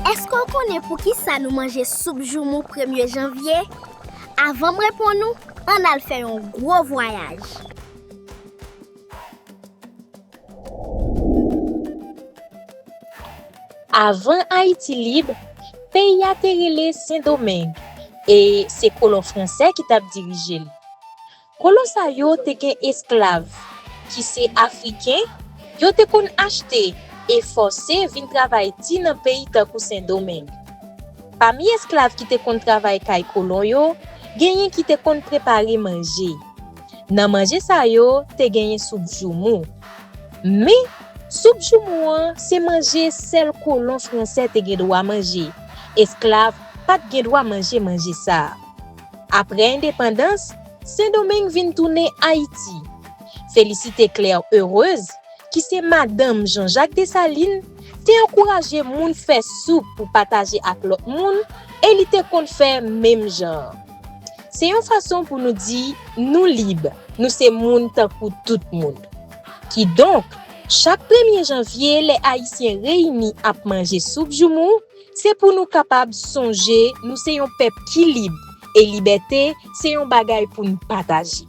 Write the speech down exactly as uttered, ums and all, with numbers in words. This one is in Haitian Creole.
Èske w konnen poukisa nou manje soup joumou premye janvye? Avan m reponn ou, ann al fè yon gwo vwayaj. Avan Ayiti lib, peyi a te rele Sendomeng, e se kolon fransè ki t ap dirije l. Kolon sa yo te gen esklav, ki se Afriken, yo te konn achte e fòse vin travay di nan peyi tankou Sendomeng. Pami esklav ki te konn travay kay kolon yo, genyen ki te konn prepare manje. Nan manje sa yo, te genyen soup joumou. Men, soup joumou an, se manje sèl kolon fransè te gen dwa manje. Esklav pa t gen dwa manje manje sa a. Apre endepandans, Sendomeng vin tounen Ayiti. Félicité Claire Heureuse, ki se madanm Jean-Jacques Dessalines, te ankouraje moun fè soup pou pataje ak lòt moun, e li te konn fè menm jan an. Se yon fason pou nou di nou lib, nou se moun tankou tout moun. Kidonk, chak premye janvye, lè Ayisyen reyini ap manje soup joumou, se pou nou kapab sonje nou se yon pèp ki lib, e libète se yon bagay pou n pataje.